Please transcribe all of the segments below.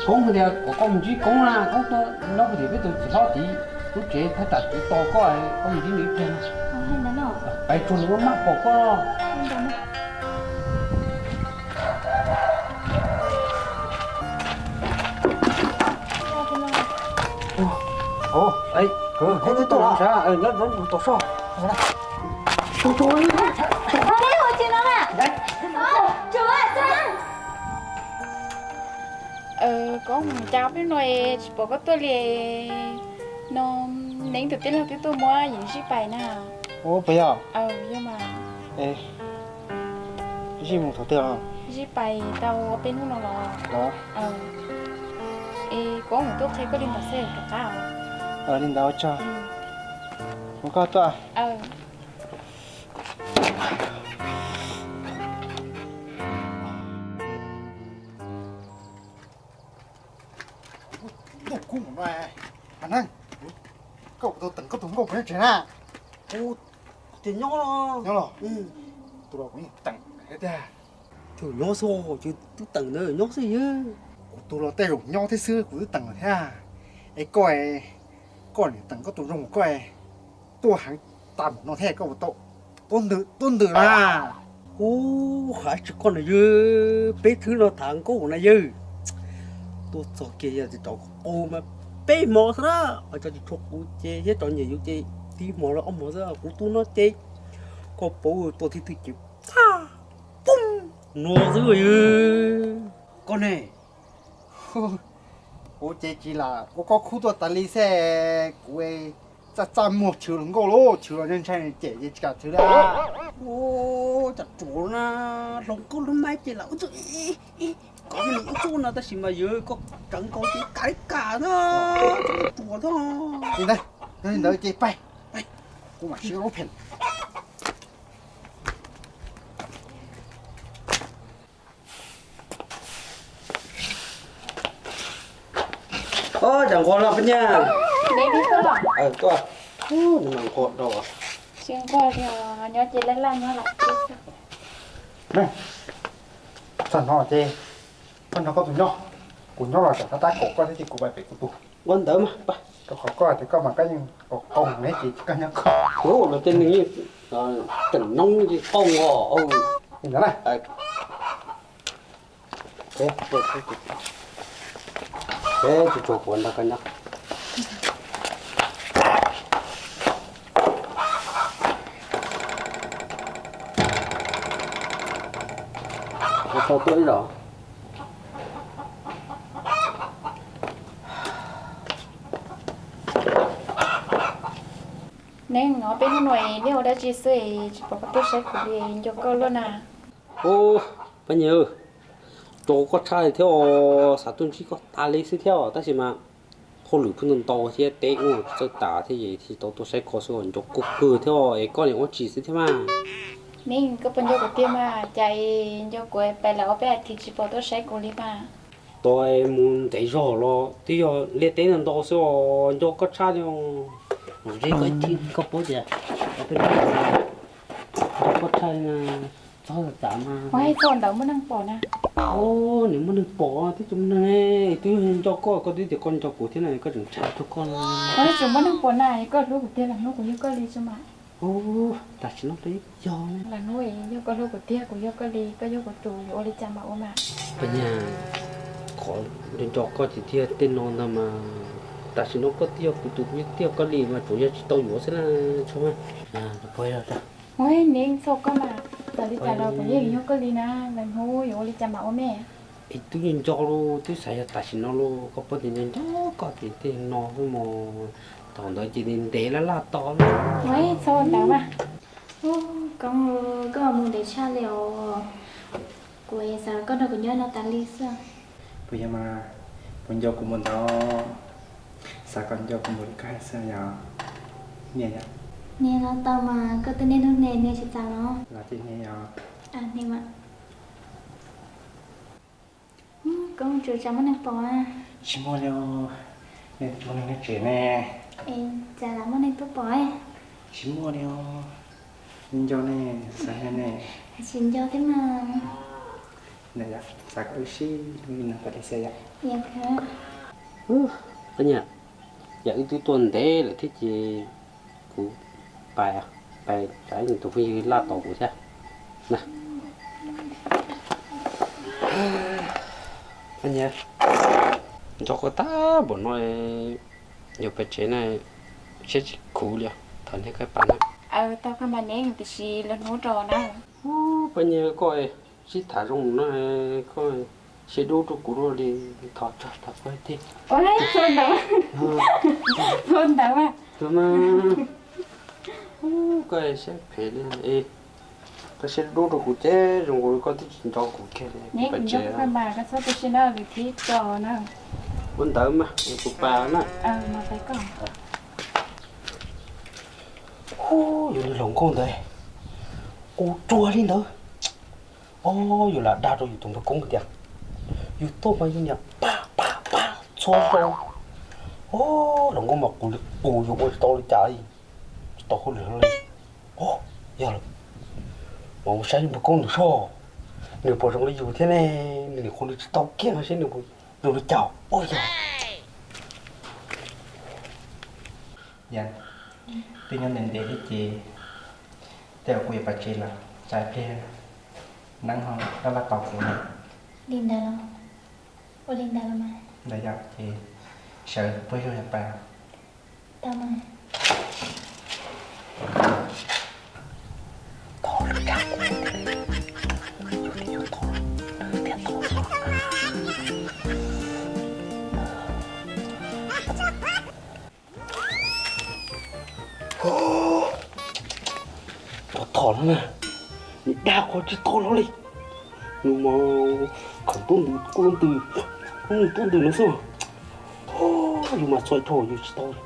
Koob tias kom koj mus ntsib Koob na, Koob tuaj nyob puag tim peb tus txiv hlob tid lub tsev, thaj tsam txiv tos koj, koj mus ntsib nws ib pliag. Pais tsuag nws maj maj pom koj. Koj mus cas peb no tsis pom koj tuaj li no? Neeb tus tij laug twb tuaj muab Yeev zij pais na. Ua puas yog? Yog mas. Zij mus thaum twg? Zij pais tau ob peb hnub no los. Es kuv mus tuaj qhia koj li ntawd xwb rov qab. Li ntawd ua tsaug. Ua koj tuaj. Ntuj kub mus no, Neeb, koj puas tau teem koj tus nkauj puas nyob tsev na? Ua, ces nyob los. Nyob los? Tus los kuv yeej teem thiab tiag. Tsis nyob xwb, ces twb teem ntawd nyob xwb yog. Kuv tus los tej zaum nyob thiab xwb, kuv twb teem lawm thiab. Es koj, koj niam teem koj tus zoo koj tuaj heev tas mus no thiab koj puas tau tuaj ntws na? Ub, hais tsis koj na yog, peb thwb no tham nkauj na yog. Tuaj txog kiag yog tsis tau qus mas peb hmo xwb na, cov tsis tshua qus ces thiab cov nyiam yus ces tib hmo los ob hmo xwb, kuv tuaj no ces koj paub tuaj thib twg ces pum no xwb yog. Koj ne? Kuv ces tsis lam ua koj khub tuaj tas li xwb, kuv txaj txaj muag tshwv hluas nkauj lauj, tshwv los ntshai ntshai cem ces tsis kam tshwv li. Ua cas ruam na, hluas nkauj lub maib ces lam ua txuj, koj ua txuj no tab sis mas yog koj tseev nkaus ces kam li kam na, ruam thiab. Li ntawd, li ntawd ces pais, kuv mam siv lub phem. Ob, cas nquag los peb nyab? Tuaj, nws mas nquag rau. Tsis nquag li os, nyob ces laj laj nyob lawm. Txog no ces koj nrog koj tus nyob, kuv nyob los tsam tab tab kaum koj thiab ces kuv pais pem kuv tus. Ua ntawd mas, rau qhov koj tias koj mas koj yeej qau qau ne ces koj nyob koj. Ua los tej neeg yeej teem noob yeej qau os. Li ntawd na. Peb tsis tshua quav nrog koj nyob. Tau tuaj ib zaug. Neeb, no peb hnub no nej ua dab tsi xwb tsis pom koj tuaj saib kuv li, nco koj luaj na. Ub, pab nyiag, nco koj tshaj thiab os, xav tuaj ntsib koj tas li xwb thiab os, tab sis mas hauj lwm pheej ntau ntau thiab teb ub txawj tas thiab ces thiaj tau tuaj saib koj xwb os, nco koj kawg thiab os, es koj niam ua tsis xwb thiab mas. Neeb, koj puas nco kuv tiag mas, cas nco kuv pais lawm ob peb as thiv tsis pom tuaj saib kuv li mas. Tos mus ntev zog los twb yog liaj teb ntau ntau xwb os, nco koj tshaj li. Los zeb koj ib chim koj paub tias, nco koj tshaj li na, txhob xav mas. Ua txog ntawd muaj neeg pom na. Ub, nws muaj neeg pom twb tsis muaj neeg, twb yog nco koj, koj twb tias koj nco kuv thiab na, koj tseem ntshai rau koj na. Ua tseem muaj neeg pom na, koj hlub kuv tiag los hnub kuv yog koj li tso mas. Ub, tam sim no twb yog. Los hnub yog koj hlub kuv tiag kuv yog koj li, koj yog kuv tus yuav ua li cas mas ua mas. Pab nyiag, qhov nco nco koj tiag tiag tej no ntag mas, tam sim no koj twb yog kuv tus kuv twb yog koj li mas tsuas yog tsis tau yuav xwb na, tso mas. Ua neeb txog koj mas, txawm li cas los kuv yeej yog koj li na, los hnub yuav ua li cas mas ua me. Es twb nco nco los twb xav yog tam sim no los koj paub tias nco nco koj ces tej no xwb mos, thaum ntawd ces ntev laj laj tos na. Ua txog ntawd mas. Koob, koj mus ntev tshaj li os. Kuv xav kom koj nrog kuv nyob no tas li xwb. Puas yog mas, puas nco kuv mus ntawd, xav kom nco kuv mus li koj hais xwb yog. Niam yog. Niam los tau mas, koj twb niaj hnub niam niam tsis tas los. Los ces niam yog. Niam mas. Koj mus tsuas tsam muaj neeg pom. Tsis muaj li, niam tsis muaj neeg nyob tsev ne. Es tsam lam muaj neeg tuaj pom. Tsis muaj li, nco ne, xav ne. Tsis nco thiab mas. Xav kom wb sib hlub li no kom tau xwb yom. Koj niam, yam wb twb tuaj ntev lawm thiab ces kuv pais, pais tsam tus phooj ywg laj tos kuv thiab na. Koj niam, nco koj tag npaum no, yuav pais tsev na, siab tsis khuv li os, thov nej koj pais na. Tau koj mas ne, tiam sis lwm hnub rau na. Koj niam, koj sib tham zoo no, koj siab dub rau kuv luaj li, thov tso thov koj thiab. Ua txhua ntawd, txhua ntawd mas. Koj siab phem li, koj siab dub rau kuv ces zoo nkaus koj twb tsis nco kuv kiag li. Pais tsev, koj txhob tu siab na, lwm hnub rau na. Ua ntawd mas kuv pais na. Yus niag hluas nkauj ntawd, qus ruag li ntawd. Ob, yus lam dag rau yus tus npawg Koob tias yus tuaj mas yus niam pam pam pam txhua zaus. Ob, hluas nkauj mas qus li qus, yus ua tsis tau li cas li, tsis tau hauj lwm li. Ob, yog lawm, mas mus saib npawg Koob nws soj, nws puas zoo li yus thiab ne, nws nim qhuav nws tsis tau kiag no seb nws puas zoo li cas. Ua yog twb nyob ntev ntev thiab ces tej zaum kuv yuav pais tsev lawm, tsam pliag neeb ho laj laj tos kuv na. Li ntawd los, ua li ntawd los mas. Ntawd yog ces sawv pawg zog yog pais. Tus thom no na, nws dag qhov tsis tau no li. Nws mas khaws tub ntws kub lub ntws, kub ntws tub ntws no xwb. Yus mas txhua dhau yus tsis tau li.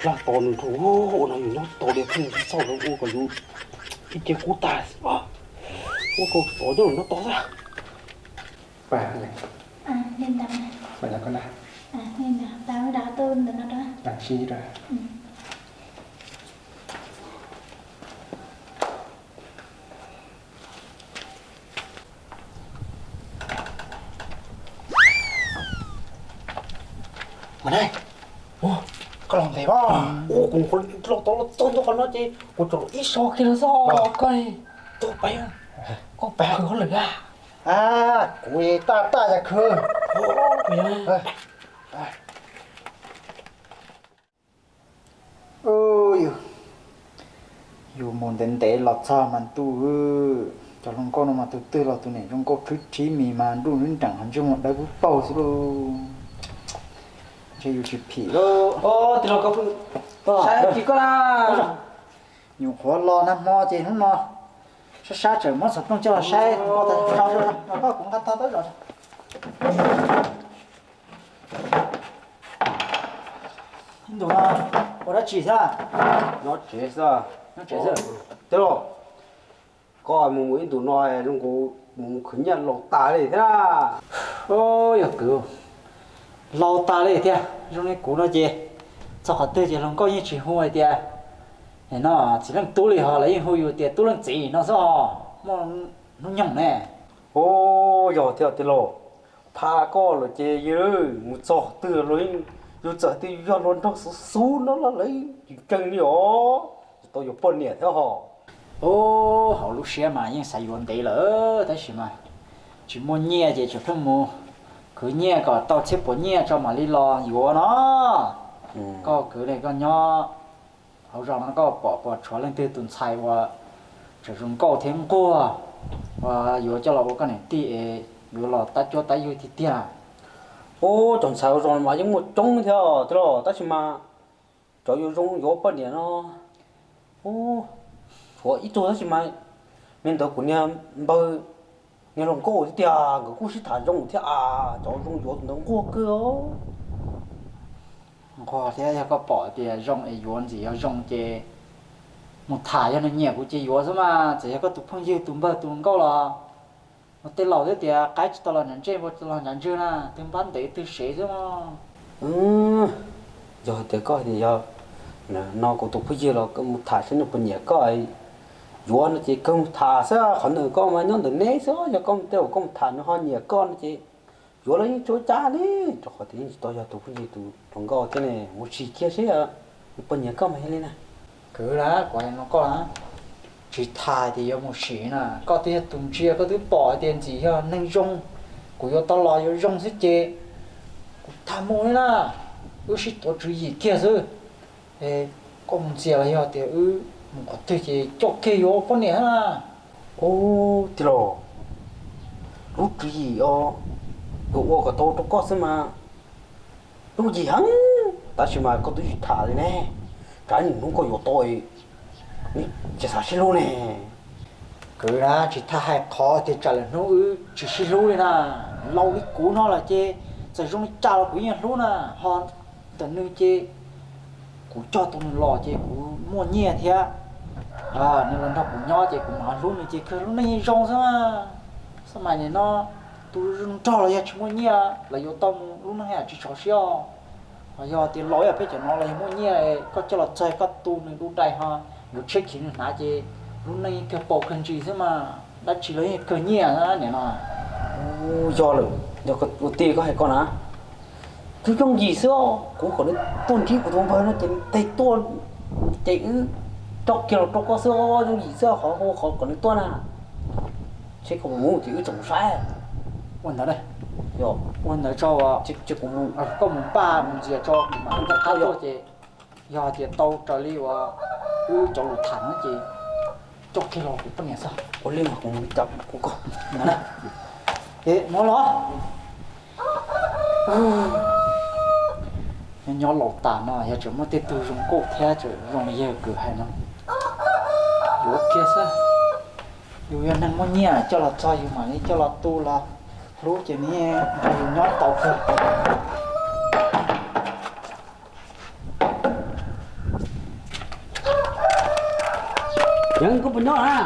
Laj tos nws dhau, ua no yus nyob tsis tau li, pheej tsis txhob lawv ua kom yus ib ce kub tag. Ua koj tsis tau nyob los nyob tau xwb. Pais, sib Mas ne, koj los ntev mas, ua kuv los tau los txog ntua qhov no ces kuv tsum ib so kiag los xwb koj. Tuaj pais, koj pais hauj lwm a? Kuv taj taj yam khwv. Yus mus ntev ntev los txog mas ntuj, cov hluas nkauj no mas tus twg los tus niam zoo nkauj khwv rhib mis mas nruj nreem ho ntsej muag dawb paug xwb lauj. Ntshe yus tsis phim lauj. Tis los koj pw, saib koj na. Nyuam qhuav los nag hmo ces hnub no sab sab tseem muab xov tooj coj los saib. Koj kuv nqa tog tab zos. Ib ntus no ua dab tsi thiab? Nyob tsev xwb. Nyob tsev xwb. Tij laug, koj mus mus ib ntus no zoo nkaus mus khwv nyiaj laus tas li thiab na. Yog kwv, laus tas li thiab. Zoo li kuv no ces txog qhov twg ces hluas nkauj yeej tsis hu hais tias no txiv leej tub li, ho lawv yeej hu yus tias tub leej txiv no xwb os. Muaj hnub nyoog ne. Yog thiab tij laug, tham koj lawm ces yus mus txog qhov twg los yus txawm tias yus yog hluas nraug xov xwb no los lawv yeej tseem ntseeg li os. Tsis tau yuav poj niam thiab ho. Ub, hauv lub siab mas yeej xav yuav ntev lawm tab sis mas tsis muaj nyiaj ces tseem pheej mus khwv nyiaj kom tau txhiab puas nyiaj tso mam li los yuav no. Koj kwv li koj nyob hauv zos no koj pom puas tshuav leej twg tus ntxhais uas tseem zoo nkauj thiab nquag uas yuav coj los ua koj niam tij es yuav los tab cuab tab yug tiag tiag? Ub, cov ntxhais hauv zos no mas yeej muaj coob thiab tij laug, tab sis mas cov yuav zoo yuav poj niam no, ub, tshuav ib tug tab sis mas me ntawd kuv niag npawg, niag hluas nkauj thiab tiag, nkawd kuj sib tham zoo thiab as, cov zoo yuav tus ntawd nquag kawg. Nquag thiab, yog koj pom tias zoo es yuav ntxim yog zoo ces mus tham, yog nws nyiam kuv ces yuav xwb mas. Txawm yog koj tus phooj ywg tus npawg tus nkauj los, ua tej laus thiab tias qaib tsis tau los nram ntsej, npua tsis tau los nram ntswg na, twg npab ntev twg sev xwb mog. Yog hais tias koj hais tias yog no kuv tus phooj ywg los koj mus tham saib nws puas nyiam koj, Yuav no ces kawg mus tham xwb, qhov ntawm koj mas nyob ntawm neb xwb, yog koj mus tej uas koj mus tham nws ho nyiam koj no ces yuav los yeej tsis ua cas li, rau qhov tias yeej tsis tau yog tus phooj ywg tus hluas nkauj thiab ne, mus sim kiag seb nws puas nyiam koj mas yog li na. Kwv na, kuv hais no koj na, tsis tas tias yuav mus sim na, koj twb yog tus ntsia, koj twb pom hais tias Ntxim yog neeg zoo, kuv yuav tau los yuav zoo xwb ces kuv tham mus li na, wb sib tuav tswv yim kiag xwb. Es koj mus ntxias los yog tias wb mus qhov twg ces coj kiag yuav ua poj niam na. Ub, tij laug, lub tswv yim os, yuav ua kom tau rau koj xwb mas yooj yim heev, tab sis mas koj twb tsis tham li ne, tsam ib hnub koj yuav tau, neb tsis xav sib hlub ne. Kwv na, tsis tas hais qhov tias tsam lwm hnub wb tsis sib hlub li na, laus li kuv no lawm ces txawm zoo li cas los kuv yeej hlub na, ho ntawm nws ces kuv coj tau nws los ces kuv muaj nyiaj thiab, nws los nrog kuv nyob ces kuv mam hlub nws ces kawg lub neej yeej zoo xwb. Xab mais nim no tus nrog los yog tsis muaj nyiaj los yuav tau mus lub neej yam tsis tshov siab os. Ho yog tias laus yam peb cov no los yog muaj nyiaj, koj coj los txog koj tu nws du dais ho yuav tshiab khiv nws hnav ces lub neej yeej kawg paus kawg ntsis xwb mas, dab tsi los yeej kawg nyiaj niam no. Yog lawm, yog ua tij koj hais koj na, twb yooj yim xwb os, kuv kom nws tuaj ntsib kuv tus npawg no ces nws teg tuaj ces wb coj kiag los rau koj xwb os, yooj yim xwb, qhov qhov kom nws tuaj na, seb koj puas mus ces wb txeem mus saib. Ua ntawd, yog ua ntawd tso, koj mus npaj mus ntxias tso, kuv mam li rov qab tuaj ces yog hais tias tau raws li uas wb cov lus tham no ces coj kiag los kuv poj niam xwb. Ua li mas kuv mus, kuv koj. Es no los, nyob nyob laus tas no yog tseem muaj tej tug zoo nkauj thiab tseem zoo li yawg kwv hais no, yuav kiag xwb. Yus yog neeg muaj nyiaj coj los txog yus mam li coj los tu los hlub ces nws nrog yus nyob tau kawg. Yeeb, koj puas nyob na?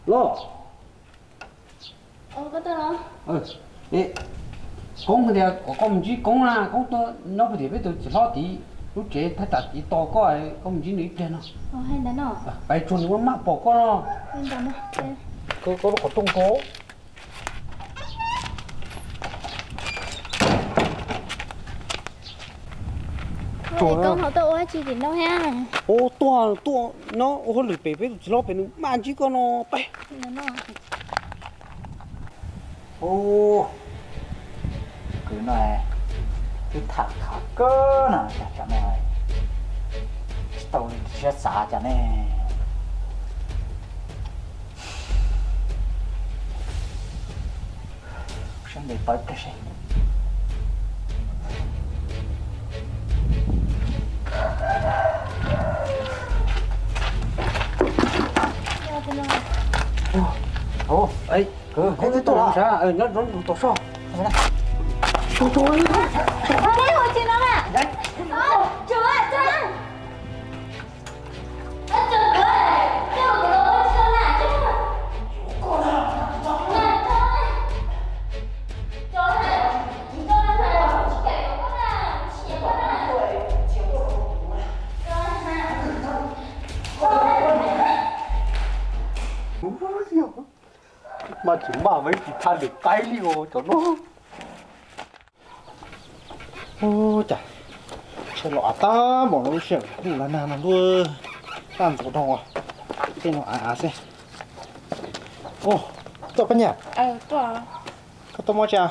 Los. Koob tias kom koj mus ntsib Koob na, Koob tuaj nyob puag tim peb tus txiv hlob tid lub tsev thaj tsam tid tos koj, koj mus ntsib nws ib pliag no. Pais tsuag nws maj maj pom koj no. Koj lub qhov rooj rau. Koob ho tuaj ua dab tsi tim no thiab? Ua tuaj, tuaj nyob ua hauj lwm pem peb tus txiv hlob pem nws maj ntsib koj no peb. Ub, kwv no twb tham khav kawg na, cas tsam no tsis tau li siab xav cas ne. Sab ntes tau ib pliag seb. Kwv, koj twb tuaj los? Nyob zoo tus tom soj. Mas tsis maj mas tsis thaj lwm qaib li os cov no. Ua cas sawv los av tab npaum no lub sij hawm ntuj los nag no luaj, tab ntxuav dhau tej no av av xwb. Ua, tuaj pab nyaj, koj tuaj muab tsa.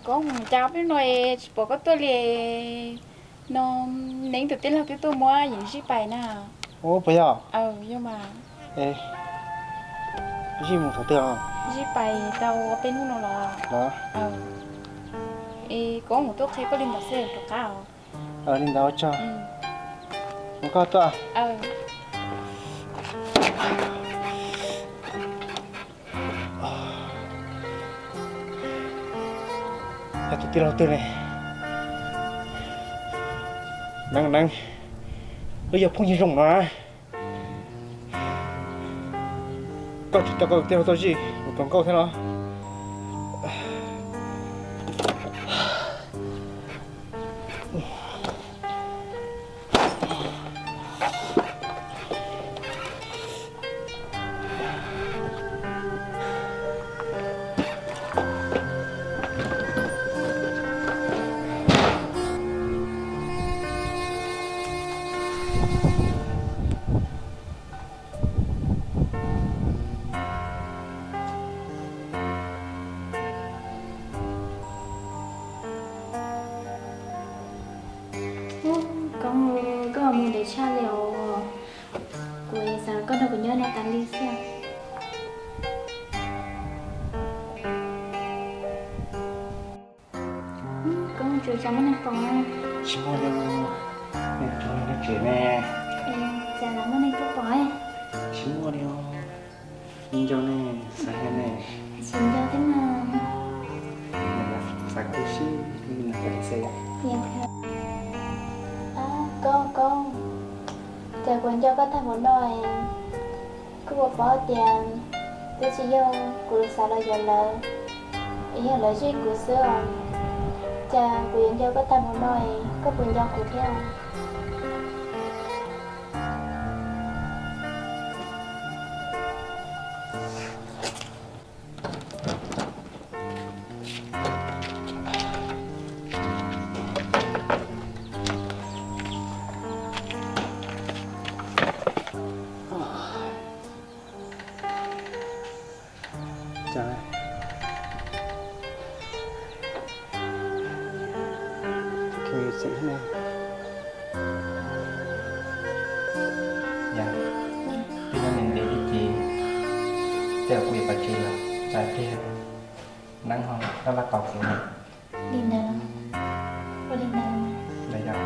Koj mus cas peb no tsis pom koj tuaj li no. Neeb tus tij laug twb tuaj muab Yeev zij pais na. Ua puas yog? Yog mas. Zij mus thaum twg os? Zij pais tau peb hnub no los. Los. Es koj mus tuaj qhia koj li ntawd xwb rov qab os. Li ntawd ua tsaug. Mus koj tuaj. Yog tus tij laug twg ne? Neeb, Neeb, wb yog phooj ywg zoo no na. Koj tsis tau koj tus tij laug tuaj zij kuv tus nkauj thiab los? Tshaj li os, kuv xav kom koj nrog kuv nyob no tas li xwb. Koj tsuas xav muaj neeg pom. Tsis muaj li, neeg tuag neeg tsev ne. Cas lam muaj neeg tuaj pom? Tsis muaj li os. Nco ne, xav ne. Tsis nco thiab mas. Xav kuv sib, xav xav. Koj, koj, cas kuv nco koj tag npaum no es, koj puas paub tias twb tsis yog kuv xav los yuav lawv, yog lawv zij kuv xwb os. Cas kuv yuav nco koj tag npaum no es koj puas nco kuv thiab? Yog, twb yog nws ntev ib ce, tej zaum kuv yuav pais tsev lawm, tsam pliag neeb ho laj laj tos kuv na. Li ntawd los, ua li ntawd los mas. Ntawd yog,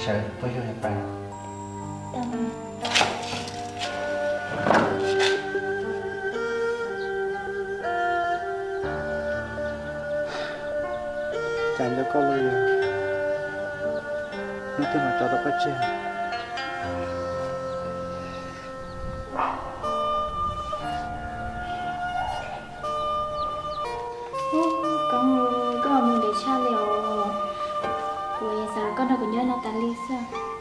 sawv tuaj yug pais. Cas nco koj li, hnub twg mas tso tau koj tseg. Koj, koj mus ntev tshaj li os. Kuv xav kom koj nrog kuv nyob no tas li xwb.